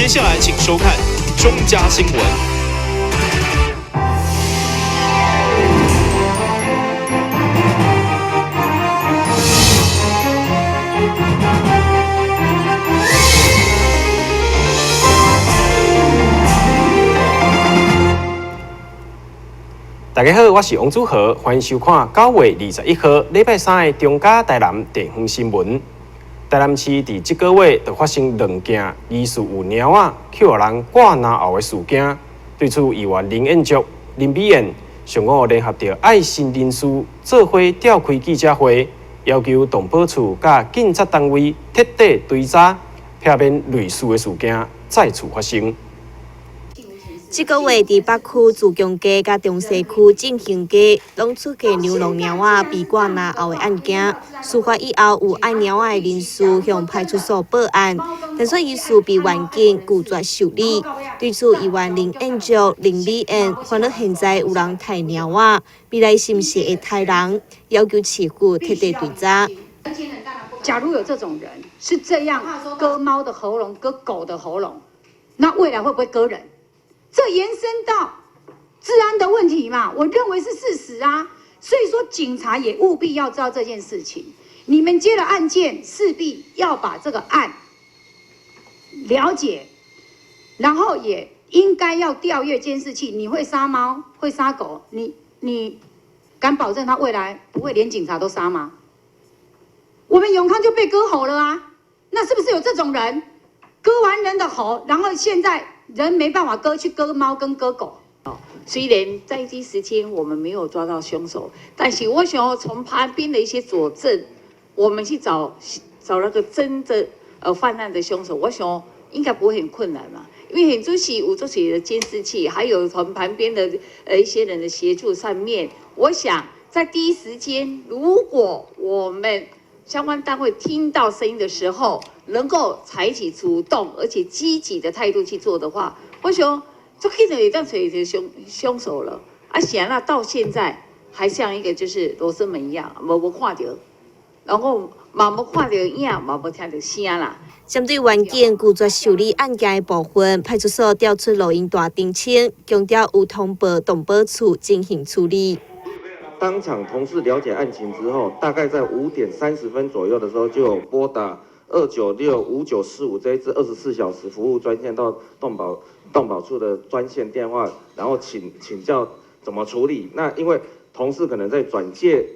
接下來請收看中嘉新聞。大家好，我是王祖豪，歡迎收看9月21號禮拜三的中嘉台南地方新聞。台南市佇這個月就發生兩件疑似有貓仔去予人割嚨喉的事件。對此，議員林彥卓、林美燕上午聯合著愛心人士做伙召開記者會，要求動保處佮警察單位徹底追查，避免類似的事件再次發生。這個月，佇北區自強街佮中西區振興街，攏出現流浪貓仔被割嚨喉的案件。事發以後，有愛貓仔的人士向派出所報案，但卻疑似被員警拒絕受理。對此，議員林彥卓、林美燕煩惱現在有人刣貓仔，未來是毋是會刣人？要求市府徹底追查。假如有這種人是這樣割貓的喉嚨、割狗的喉嚨，那未來會不會割人？這延伸到治安的問題嘛，我認為是事實啊。所以說警察也務必要知道這件事情。你們接了案件，勢必要把這個案了解，然後也應該要調閱監視器。你會殺貓，會殺狗，你敢保證他未來不會連警察都殺嗎？我們永康就被割喉了啊，那是不是有這種人割完人的喉，然後現在人沒辦法割，去割貓跟割狗。雖然在第一時間我們沒有抓到兇手，但是我想從旁邊的一些佐證，我們去找找那個真的犯案的兇手，我想應該不會很困難嘛。因為很多是有這些的監視器，還有從旁邊的一些人的協助上面，我想在第一時間，如果我們相關單位聽到聲音的時候，能夠採取主動而且積極的態度去做的話，我想就可能會當揣著兇手了。啊，顯然到現在還像一個就是羅生門一樣，無看著，然後嘛無看著影，嘛無聽著聲啦。針對員警拒絕受理案件的部分，派出所調出錄音帶澄清，強調有通報動保處進行處理。當場同事了解案情之後，大概在5點30分左右的時候，就有撥打2965945這一支24小時服務專線到動保處的專線電話，然後請教怎麼處理。那因為同事可能在轉介，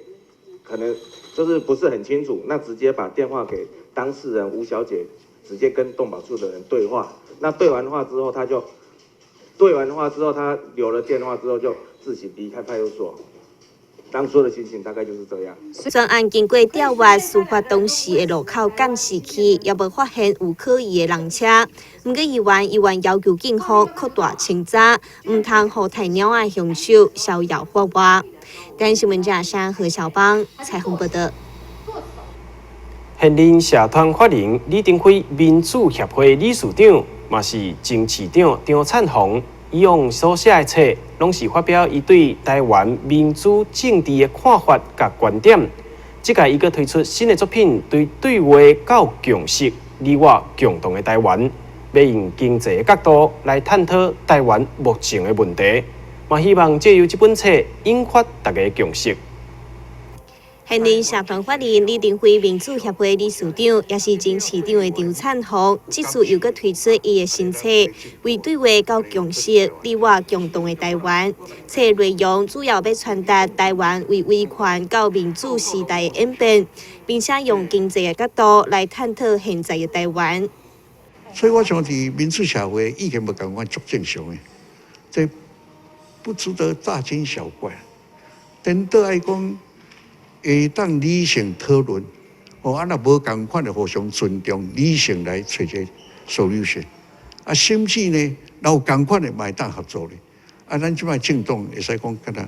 可能就是不是很清楚，那直接把電話給當事人吳小姐，直接跟動保處的人對話。那對完話之後，他就對完話之後，他留了電話之後就自行離開派出所。當初的情形大概就是這樣。全案經過調閱事發當時的路口監視器，也無發現有可疑的人車。毋過議員要求警方擴大清查，毋通予刣貓仔兇手逍遙法外。台視新聞記者何小邦採訪報道。現任社團法人李登輝民主協會理事長，嘛是前市長張燦鴻。以往所寫的冊，攏是發表伊對台灣民主政治的看法佮觀點。這屆伊閣推出新的作品，對對話到共識，你我共同的台灣，欲用經濟的角度來探討台灣目前的問題，嘛希望藉由這本冊引發大家共識。現任社團法人李登輝民主協會理事長，也是前市長的張燦鴻，這次又閣推出伊的新冊，為對話到共識，你我共同的台灣。冊內容主要欲傳達台灣為威權到民主時代的演變，並且用經濟的角度來探討現在的台灣。所以我想，佇民主社會意見無仝款足正常的，這不值得大驚小怪。顛倒愛講，會當理性討論，哦，啊，若無仝款的互相尊重，理性來揣一個 solution，啊，甚至呢，若有仝款的嘛會當合作咧。啊，咱這擺政黨會使講敢若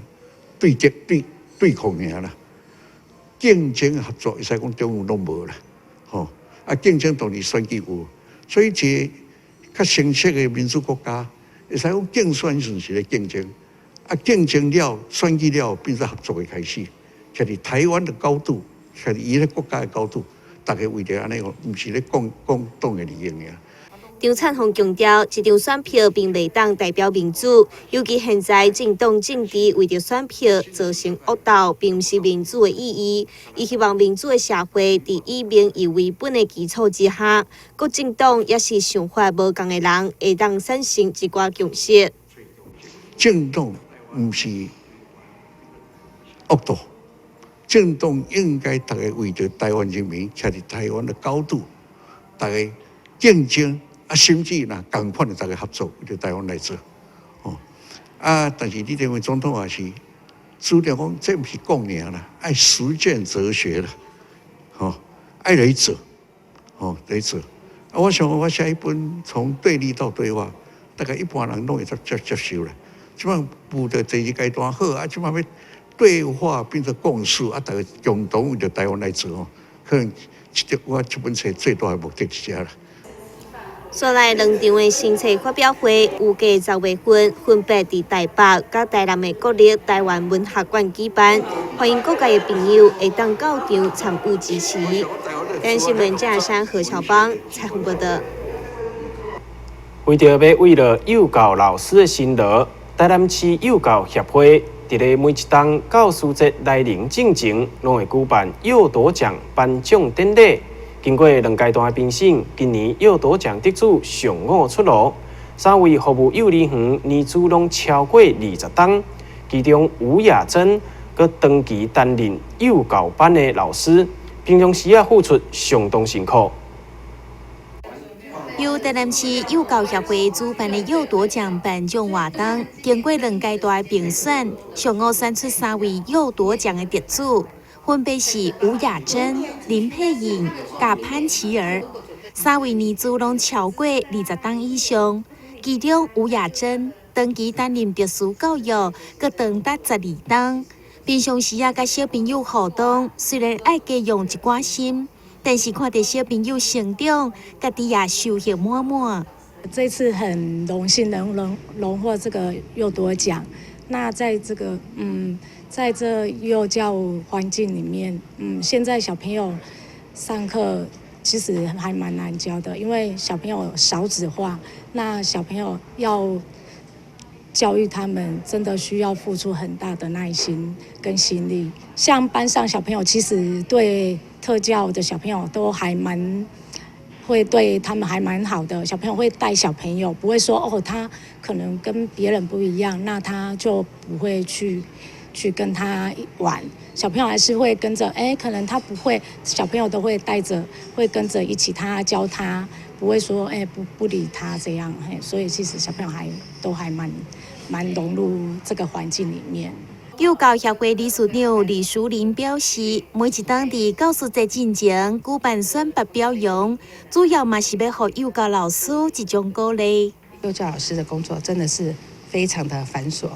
對敵對對抗爾啦，競爭合作會使講中央攏無啦，吼，啊，競爭當然選舉有，所以一個較成熟的民主國家，會使講競選時是咧競爭，啊，競爭了選舉了變做合作的開始。徛佇台灣的高度，徛佇伊個國家的高度，逐家為著按呢，毋是咧講講黨的利益爾。張燦宏強調，這張選票並袂當代表民主，尤其現在政黨政治為著選票造成惡鬥，並毋是民主的意義。伊希望民主的社會佇以民意為本的基礎之下，各政黨抑是想法無仝的人，會當產生一寡共識。政黨毋是惡鬥，政黨應該逐家為著臺灣人民，徛佇臺灣的高度，逐家競爭。啊，甚至若仝款的，逐家合作，為著臺灣來做，哦。啊，但是李登輝總統也是主張講，這毋是講爾啦，愛實踐哲學啦，吼，愛來做，吼，來做。啊，我想我寫一本從對立到對話，大概一般人攏會接受啦。這擺步到第二階段好，啊，這擺欲對話變做共識，啊，逐家共同為著臺灣來做吼，可能這我這本冊最大的目的是這啦。紲來兩場的新冊發表會，預計10月份分別佇台北佮台南的國立臺灣文學館舉辦，歡迎各界的朋友會當到場參與支持。台新聞鄭山何喬邦採訪報導。為著欲慰勞幼教老師的辛勞，台南市幼教協會佇咧每一冬教師節來臨進前，攏會舉辦幼鐸獎頒獎典禮。經過兩階段的評審，今年幼鐸獎得主上午出爐，三位服務幼兒園年資攏超過20冬，其中吳雅珍閣長期擔任幼教班的老師，平常時仔付出相當辛苦。由台南市幼教協會主辦的幼鐸獎頒獎活動，經過兩階段的評選，上午選出三位幼鐸獎的得主，分別是吳雅珍、林佩穎、佮潘琪兒，三位年資攏超過20冬以上。其中吳雅珍長期擔任特殊教育，閣長達12冬。平常時仔佮小朋友互動，雖然愛加用一寡心，但是看著小朋友成長，家己也收穫滿滿。這次很榮幸能榮獲這個幼鐸獎。那在這個在這幼教環境裡面，現在小朋友上課其實還蠻難教的，因為小朋友少子化，那小朋友要教育他們，真的需要付出很大的耐心跟心力。像班上小朋友，其實對特教的小朋友都還蠻會對他們還蠻好的，小朋友會帶小朋友，不會說哦，他可能跟別人不一樣，那他就不會去跟他玩。小朋友還是會跟着，哎，可能他不會，小朋友都會帶着，會跟着一起，他教他，不會說，哎，不理他這樣，嘿，所以其實小朋友還都還蠻融入這個環境裡面。幼教協會理事長李淑玲表示，每一冬佇教師節進前舉辦選拔表揚，主要嘛是欲予幼教老師一種鼓勵。幼教老師的工作真的是非常的繁瑣。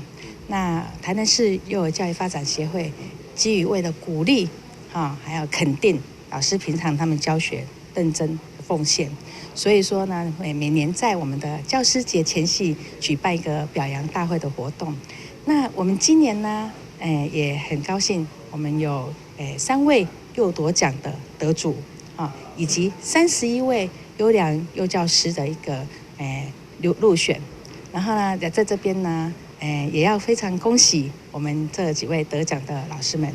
那台南市幼兒教育發展協會基於為了鼓勵，哈，還有肯定老師平常他們教學認真奉獻，所以說呢，每年在我們的教師節前夕舉辦一個表揚大會的活動。那我們今年呢，也很高興，我們有三位幼鐸獎的得主啊，以及31位優良幼教師的一個入選。然後呢，在這邊呢，也要非常恭喜我們這幾位得獎的老師們，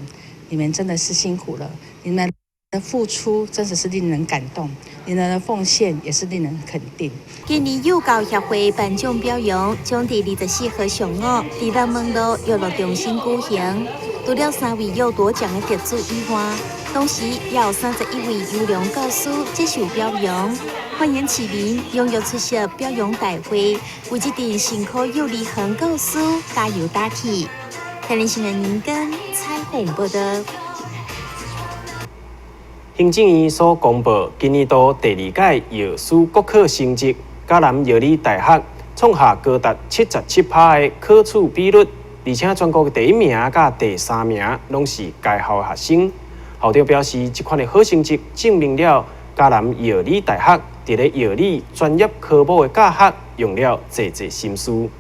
你們真的是辛苦了，你們的付出真的是令人感動，你們的奉獻也是令人肯定。今年幼教協會頒獎表揚將佇24號上午佇南門路遊樂中心舉行。除了三位幼鐸獎的得主以外，同時也有31位優良教師接受表揚。歡迎市民踴躍出席表揚大會，為這陣辛苦幼兒園教師加油打氣。台聯新聞林根彩虹報道。行政院所公布今年度第二屆藥師國考成績，嘉南藥理大學創下高達77%的考取比率，而且全國第一名佮第三名攏是該校的學生。校長表示，這款的好成績證明了嘉南藥理大學佇咧藥理專業科目的教學用了濟濟心思。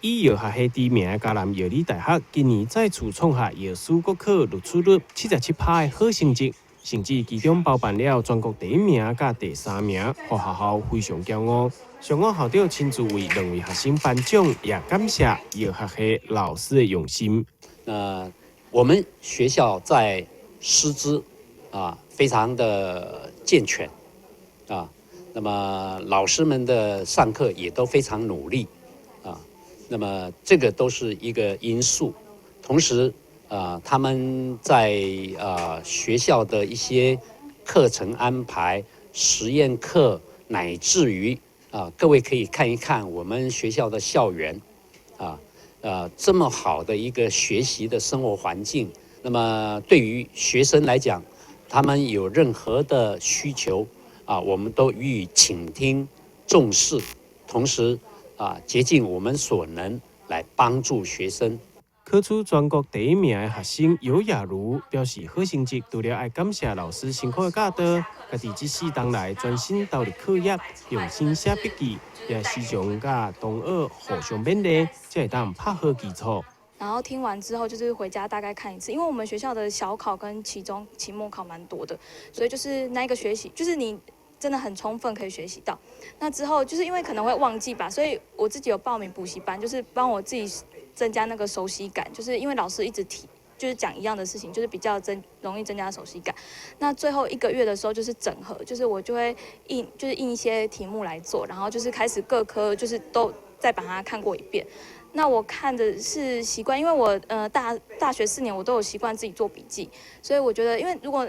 以藥學系知名的嘉南藥理大學，今年再次創下藥師國考錄取率77%的好成績。甚至其中包辦了全國第一名佮第三名，予學校非常驕傲。上午校長親自為兩位學生頒獎，也感謝藥學系老師的用心。那我們學校在師資啊，非常的健全啊，那麼老師們的上課也都非常努力啊，那麼這個都是一個因素，同時，他們在學校的一些課程安排、實驗課，乃至於啊，各位可以看一看我們學校的校園，啊，這麼好的一個學習的生活環境，那麼對於學生來講，他們有任何的需求啊，我們都予以傾聽、重視，同時啊，竭盡我們所能來幫助學生。考出全國第一名的學生尤雅如表示，好成績除了愛感謝老師辛苦的教導，家己這四冬來專心投入課業，用心寫筆記，也時常佮同學互相勉勵，才會當拍好基礎。然後聽完之後，就是回家大概看一次，因為我們學校的小考跟期中、期末考蠻多的，所以就是那一個學習，就是你真的很充分可以學習到。那之後就是因為可能會忘記吧，所以我自己有報名補習班，就是幫我自己增加那個熟悉感，就是因為老師一直提，就是講一樣的事情，就是比較容易增加熟悉感。那最後一個月的時候就是整合，就是我就會印，就是印一些題目來做，然後就是開始各科就是都再把它看過一遍。那我看的是習慣，因為我大學4年我都有習慣自己做筆記，所以我覺得，因為如果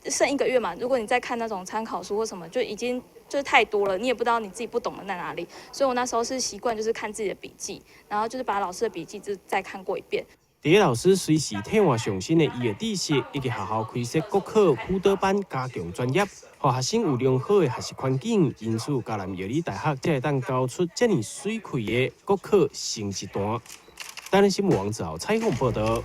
剩一個月嘛，如果你再看那種參考書或什麼，就已經就是太多了，你也不知道你自己不懂的在哪裡。所以我那時候是習慣就是看自己的筆記，然後就是把老師的筆記就再看過一遍。佇咧老師隨時替換上新的伊的知識，以及學校開設國考輔導班，加強專業，予學生有良好的學習環境。因此，嘉南藥理大學才會當交出遮爾媠氣的國考成績單。台南新聞王子豪採訪報導。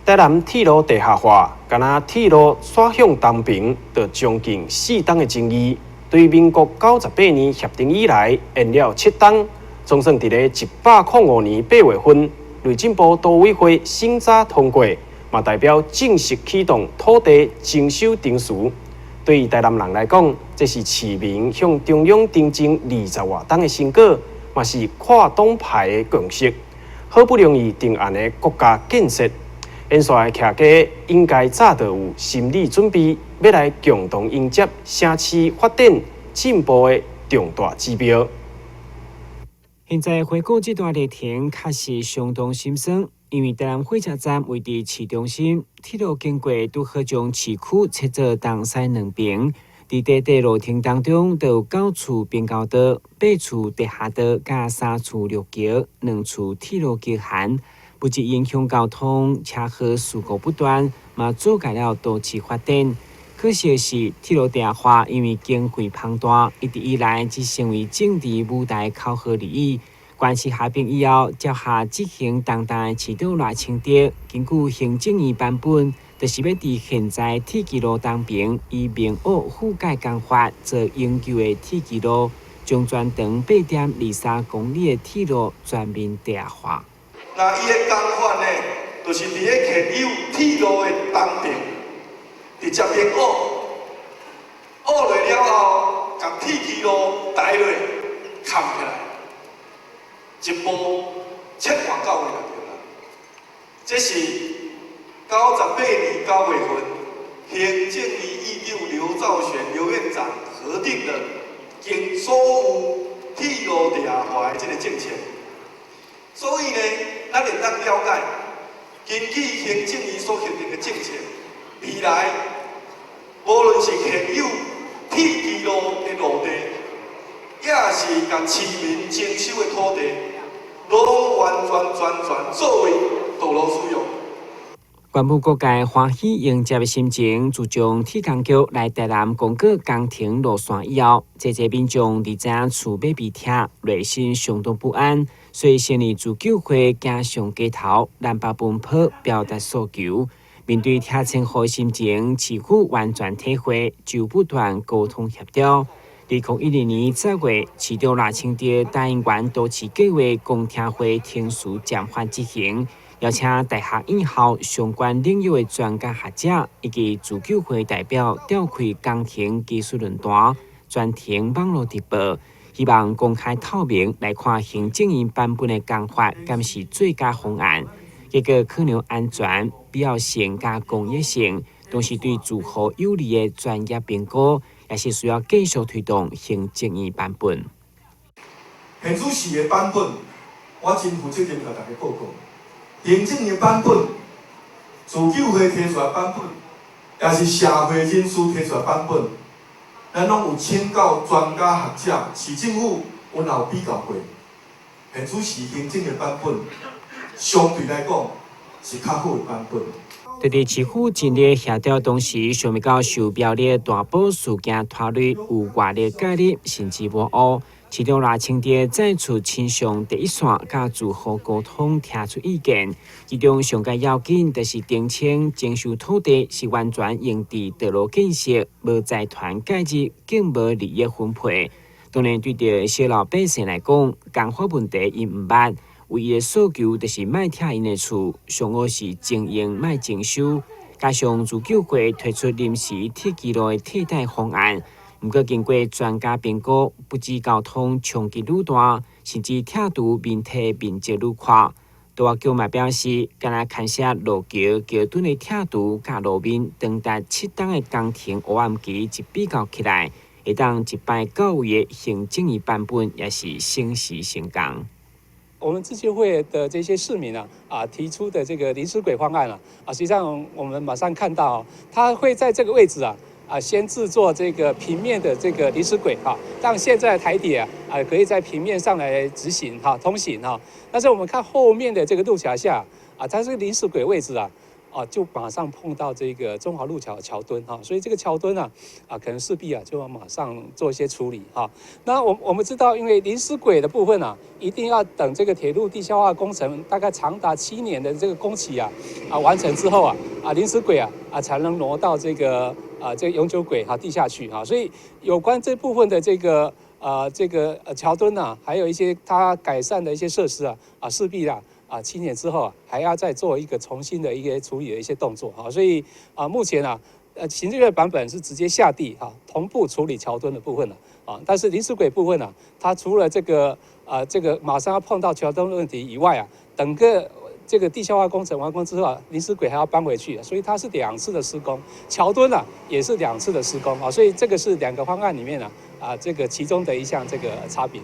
台南鐵路地下化，敢若鐵路徙向東爿，就將近4冬的爭議。對民國98年協定以來，延了7冬，總算佇咧105年8月份，內政部都委會審查通過，嘛代表正式啟動土地徵收程序。對台南人來講，這是市民向中央陳情20外冬的成果，嘛是跨黨派的共識。好不容易定案的國家建設，沿線的徛家應該早就有心理準備，欲來共同迎接城市發展進步的重大指標。現在回顧這段歷程，確實相當心酸，因為台南火車站位佇市中心，鐵路經過拄好將市區切做東西兩爿。佇短短路程當中，就有九處平交道、八處地下道、佮三處陸橋、兩處鐵路橋涵。不只影響交通，車禍事故不斷，嘛阻礙了都市發展。可惜的是，鐵路地下化因為經費龐大，一直以來只成為政治舞台口號而已。關係合併以後，接下執行當代市長賴清德，根據行政院版本，就是欲佇現在鐵支路東爿以明挖覆蓋工法做永久的鐵支路，將全長8.23公里的鐵路全面地下化。那伊的工法呢，就是佇咧現有鐵路的東爿，直接邊挖，挖落了後，共鐵支路抬落，崁起來，一步切換到位就對啦。這是98年9月份，行政院院長劉兆玄劉院長核定的，經所有鐵路地下化的這個政策。所以呢，咱會當了解，根據行政院所核定的政策，未來無論是現有鐵支路的路地，抑是共市民徵收的土地，攏完完全全作為道路使用。原本各界歡喜迎接的心情，自從鐵工局來台南公告工程路線以後，濟濟民眾佇知影厝欲被拆，內心相當不安，所以成立自救會行上街頭，南北奔波表達訴求。面對拆遷戶的心情，市府完全體會，就不斷溝通協調。2012年7月，市長賴清德台灣都市計畫公聽會程序暫緩執行，邀請大學院校相關領域的專家學者以及自救會代表召開工程技術論壇，全程網路直播，希望公開透明來看行政院版本的工法，敢是最佳方案。結果考量安全、必要性佮公益性，都是對住戶有利的專業評估。也是需要繼續推動行政院版本。現主時的版本，我真負責任共大家報告。行政院版本、自救會提出來版本，也是社會人士提出來版本，咱攏有請教專家學者，市政府阮也有比較過。現主時行政的版本，相對來講是較好的版本。佇佇市府盡力協調，當時想欲到受苗栗大埔事件拖累，有外力介入，甚至無誤。市長賴清德再次親上第一線，佮住戶溝通，聽取意見。其中上蓋要緊，就是澄清徵收土地是完全用佇道路建設，無財團介入，更無利益分配。當然，對著小老百姓來講，工法問題𪜶毋捌。唯一的訴求就是莫拆𪜶的厝，上好是徵用莫徵收。加上自救會提出臨時鐵支路的替代方案，毋過經過專家評估，不止交通衝擊愈大，甚至拆除面體面積愈闊。都發局嘛表示，敢若牽涉路橋橋墩的拆除，佮路面長達7冬的工程黑暗期一比較起來，會當一擺到位的行政院版本也是省時省工。我們自救會的這些市民啊，提出的這個臨時軌方案啊，實際上我們馬上看到，他會在這個位置啊，先製作這個平面的這個臨時軌哈，讓現在的台鐵啊，可以在平面上來執行哈通行哈。但是我們看後面的這個路橋下啊，它這個臨時軌位置啊，就馬上碰到這個中華路橋橋墩哈，所以這個橋墩啊，可能勢必啊就要馬上做一些處理哈。那我們知道，因為臨時軌的部分啊，一定要等這個鐵路地下化工程大概長達7年的這個工期啊，完成之後啊，臨時軌啊才能挪到這個這個永久軌哈地下去哈。所以有關這部分的這個橋墩啊，還有一些它改善的一些設施啊，勢必啊。7年之後啊，還要再做一個重新的一個處理的一些動作哈，所以目前啊，行政院版本是直接下地哈，同步處理橋墩的部分了啊，但是臨時軌部分呢，它除了這個這個馬上要碰到橋墩的問題以外啊，整個這個地下化工程完工之後啊，臨時軌還要搬回去，所以它是兩次的施工，橋墩啊也是兩次的施工啊，所以這個是兩個方案裡面呢這個其中的一項這個差別。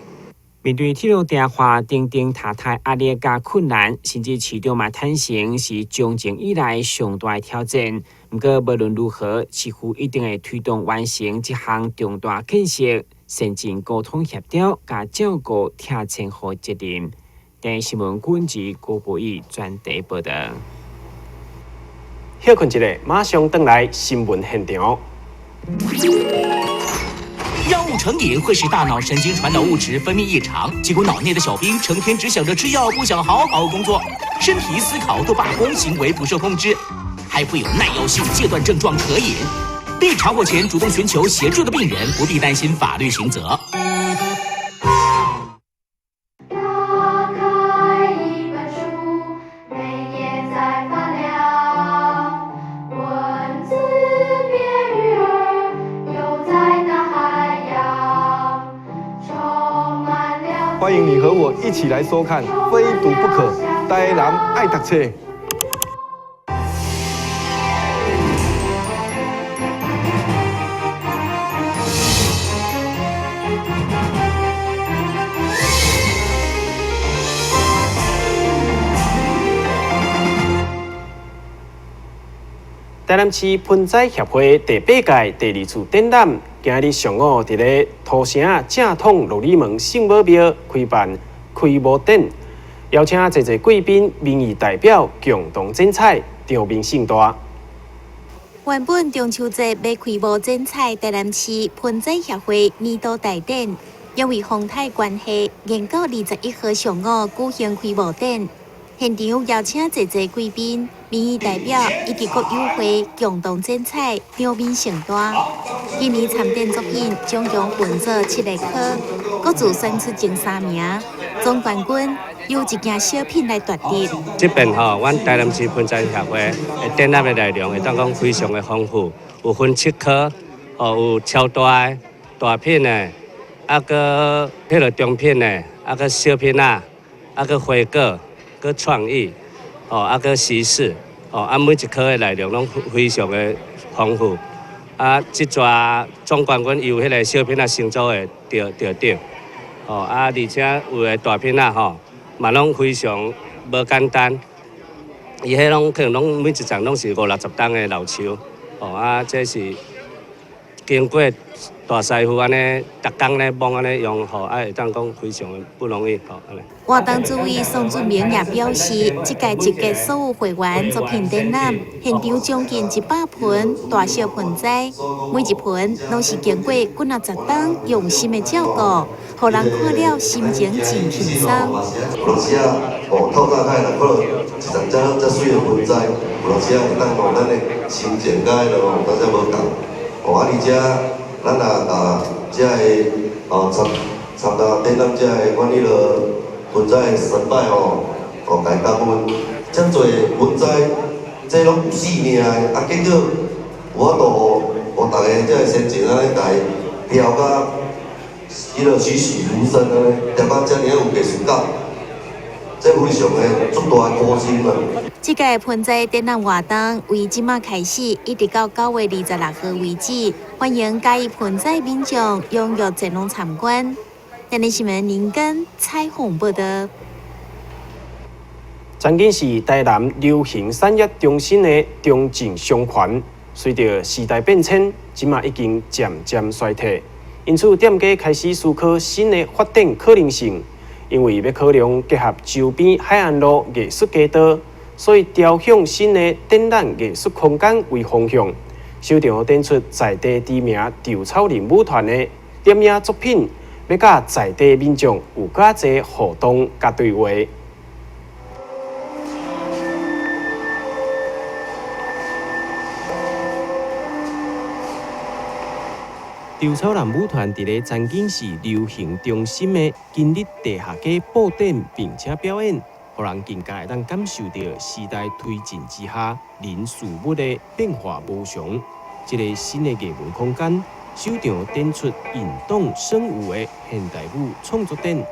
面對鐵路地下化重重塔塔壓力佮困難，甚至市長嘛坦承是從政以來上大的挑戰。毋過無論如何，市府一定會推動完成這項重大建設，善盡溝通協調，佮照顧拆遷戶責任。電視新聞郭志郭博義專題報道。歇睏一下，馬上轉來新聞現場。藥物成癮會使大腦神經傳導物質分泌異常，結果腦內的小兵成天只想着吃藥，不想好好工作，身體思考都罷工，行為不受控制，還會有耐藥性戒斷症狀可引。被查獲前主動尋求協助的病人，不必擔心法律刑責。打開一本書，每頁在發亮，文字變魚兒，游在大海洋，充滿了。歡迎你和我一起來收看《非讀不可》，台南愛讀冊。台南市盆栽協會第八屆第二次展覽，今日上午佇咧土城正統鹿耳門聖母廟開辦開幕典，邀請濟濟貴賓、民意代表共同剪彩，場面盛大。原本中秋節欲開幕剪彩，台南市盆栽協會年度大典，因為風颱關係，延到21號上午舉行開幕典。現場邀請濟濟貴賓、民意代表以及國友會共同剪彩，場面盛大。今年參展作品總共分做七个科，各自選出前三名，總冠軍由一件小品來奪得。這邊吼，阮台南市盆栽協會的展覽的內容會當講非常的豐富，有分七科，哦，有超大的、大品的，啊，閣彼个中品的，啊，閣小品仔，啊，閣花果，閣創意，哦，啊，閣時事，哦，啊，每一科的內容攏非常的豐富。啊，這逝總冠軍由彼个小品仔成組的得得獎，哦，啊，而且有的大品仔吼，嘛攏非常無簡單，伊彼攏可能攏每一叢攏是五六十擔的老樹，哦，啊，這是經過大師傅按呢，逐工咧摸按呢用，吼，啊，會當講非常的不容易，吼，按呢。活動主委宋俊明也表示，這屆集結所有會員作品展覽，現場將近100盆大小盆栽，每一盆攏是經過幾若十冬用心的照顧，予人看了心情真輕鬆。有當時啊，哦，透早開來看著一叢遮遮媠的盆栽，有當時啊會當予咱的心情佮彼落有當時無仝。哦，啊，而且咱也共遮个哦參參加展覽遮个阮彼落盆栽的先輩吼，哦，共伊感恩。遮濟盆栽，這攏有生命的，啊，結果有法度予逐个遮个先進按呢共伊雕甲彼落栩栩如生按呢，雕甲遮爾有藝術感，這非常的足大的苦心啊！這屆盆栽展覽活動為這馬開始，一直到9月26號為止，歡迎佮意盆栽民眾踴躍前往參觀。台南新聞林根彩虹報道。曾經是台南流行產業中心的中正商圈，隨著時代變遷，這馬已經漸漸衰退。因此，店家開始思考新的發展可能性。因為欲考量結合周邊海岸路藝術街道，所以朝向新的展覽藝術空間為方向，首場展出在地知名稻草人舞團的電影作品，欲佮在地民眾有較濟互動佮對話。稻草人舞團佇咧曾經是流行中心的今日地下街佈展，並且表演，予人更加會當感受著時代推進之下人事物的變化無常。這个新的藝文空間，首場展出引動生物的現代舞創作展，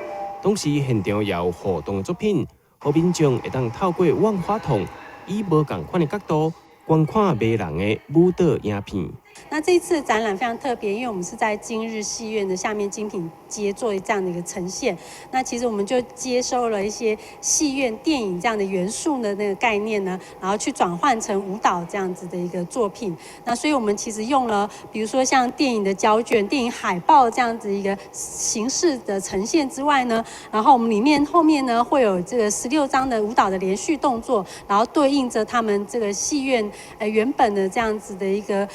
同時現場也有互動作品，予民眾會當透過萬花筒，以無仝款的角度觀看迷人的舞蹈影片。那這次展覽非常特別，因為我們是在今日戲院的下面精品街做這樣的一個呈現。那其實我們就接收了一些戲院電影這樣的元素的那個概念呢，然後去轉換成舞蹈這樣子的一個作品。那所以我們其實用了，比如說像電影的膠卷、電影海報這樣子一個形式的呈現之外呢，然後我們裡面後面呢會有這個16張的舞蹈的連續動作，然後對應着他們這個戲院原本的這樣子的一個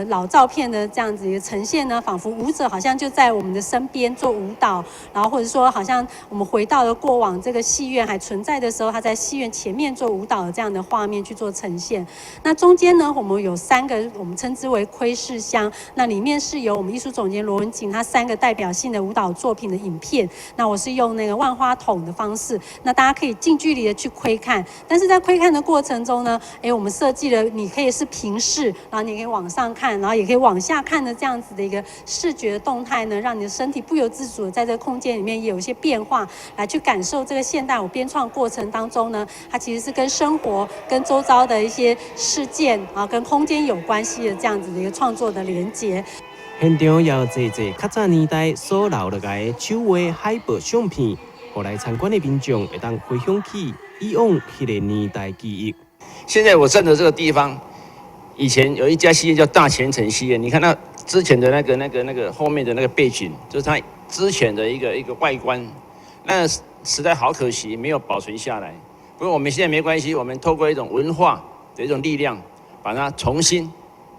老照片的這樣子一個呈現呢，仿佛舞者好像就在我們的身邊做舞蹈，然後或者說好像我們回到了過往這個戲院還存在的時候，他在戲院前面做舞蹈的這樣的畫面去做呈現。那中間呢，我們有三個我們稱之為窺視箱，那裡面是由我們藝術總監羅文錦他三個代表性的舞蹈作品的影片。那我是用那個萬花筒的方式，那大家可以近距離的去窺看，但是在窺看的過程中呢，我們設計了你可以是平視，然後你可以往上看，然後也可以往下看的這樣子的一個視覺動態呢，讓你的身體不由自主的在這個空間裡面也有一些變化，來去感受這個現代舞編創過程當中呢，它其實是跟生活、跟周遭的一些事件啊、跟空間有關係的這樣子的一個創作的連結。現場也有濟濟較早年代所留落來的手畫海報相片，予來參觀的民眾會當回想起以往彼個年代記憶。現在我站的這個地方，以前有一家戲院叫大前城戲院，你看那之前的那個後面的那個背景，就是它之前的一個外觀，那實在好可惜，沒有保存下來。不過我們現在沒關係，我們透過一種文化的一種力量，把它重新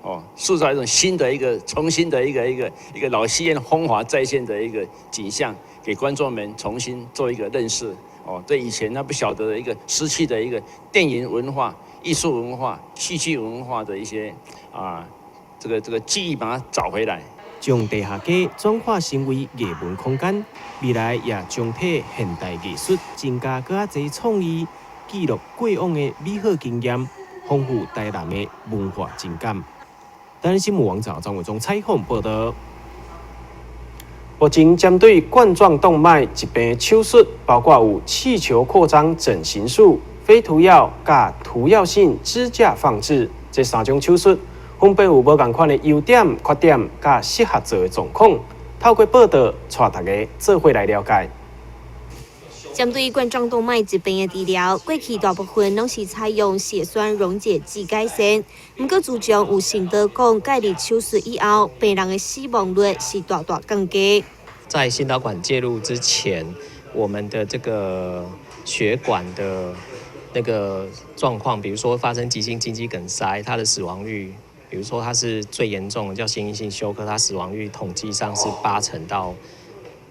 哦，塑造一种新的一个重新的一个老戏院风华再现的一个景象，给观众们重新做一个认识。哦，对以前他不晓得的一个失去的一个电影文化、艺术文化、戏剧文化的一些啊，这个记忆把它找回来。將地下街轉化成為藝文空間，未來也將替現代藝術增加閣較濟創意，記錄過往的美好經驗，豐富台南的文化情感。台南新聞網站張偉忠採訪報道。目前針對冠狀動脈疾病手術，包括有氣球擴張整形術、非塗藥佮塗藥性支架放置這三種手術，分別有無仝款的優點、缺點佮適合做的狀況。透過報道，帶大家做伙來了解。針對冠狀動脈疾病的治療，過去大部分攏是採用血栓溶解劑改善。毋過自從有心導管介入手術以後，病人的死亡率是大大降低。在心導管介入之前，我們的這個血管的那個狀況，比如說發生急性心肌梗塞，它的死亡率，比如說它是最嚴重的叫心因性休克，它死亡率統計上是8成到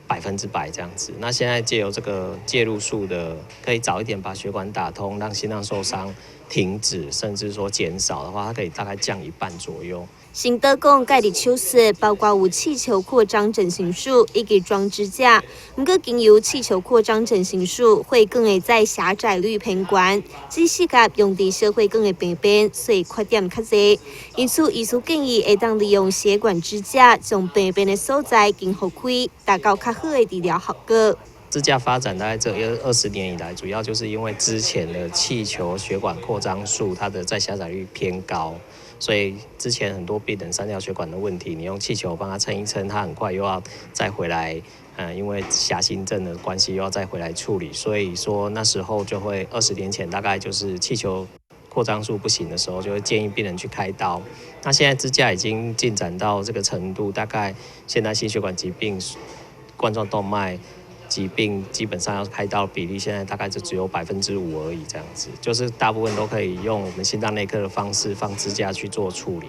100%這樣子。那現在借由這個介入術的，可以早一點把血管打通，讓心臟受傷停止，甚至說減少的話，它可以大概降一半左右。心導管介入手術包括有氣球擴張整形術以及裝支架。毋過經由氣球擴張整形術，血管會再狹窄率偏懸，只適合用佇小血管的病變，所以缺點較濟。因此，醫師建議會當利用血管支架，將病變的所在經復開，達到較好的治療效果。支架發展大概這20年以來，主要就是因為之前的氣球血管擴張術，它的再狹窄率偏高。所以之前很多病人三條血管的問題，你用氣球幫他撐一撐，他很快又要再回來，因為狹心症的關係又要再回來處理。所以說那時候就會20年前大概就是氣球擴張術不行的時候，就會建議病人去開刀。那現在支架已經進展到這個程度，大概現在心血管疾病、冠狀動脈疾病基本上要開刀比例，現在大概就只有5%而已，這樣子，就是大部分都可以用我們心臟內科的方式放支架去做處理。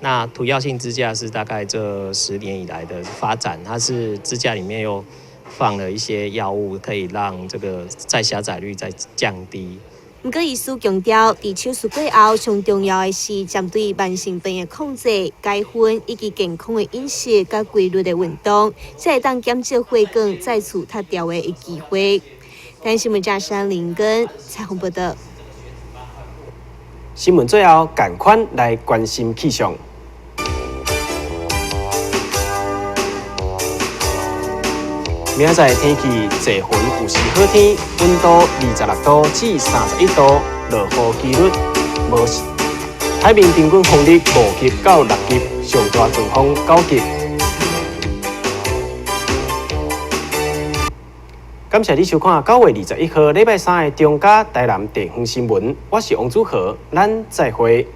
那塗藥性支架是大概這10年以來的發展，它是支架裡面又放了一些藥物，可以讓這個再狹窄率再降低。毋過，醫師強調，佇手術過後，上重要的是針對慢性病的控制、改薰以及健康的飲食佮規律的運動，才會當減少血管再次脫掉的機會。台視新聞嘉山林根採訪報道。新聞最後，趕快來關心氣象。明仔載天氣濟雲有時好天，溫度26度至31度，落雨幾率無。海面平均風力5級到6級，上大陣風9級。感謝你收看9月21號禮拜三的中嘉台南地方新聞，我是王祖豪，咱再會。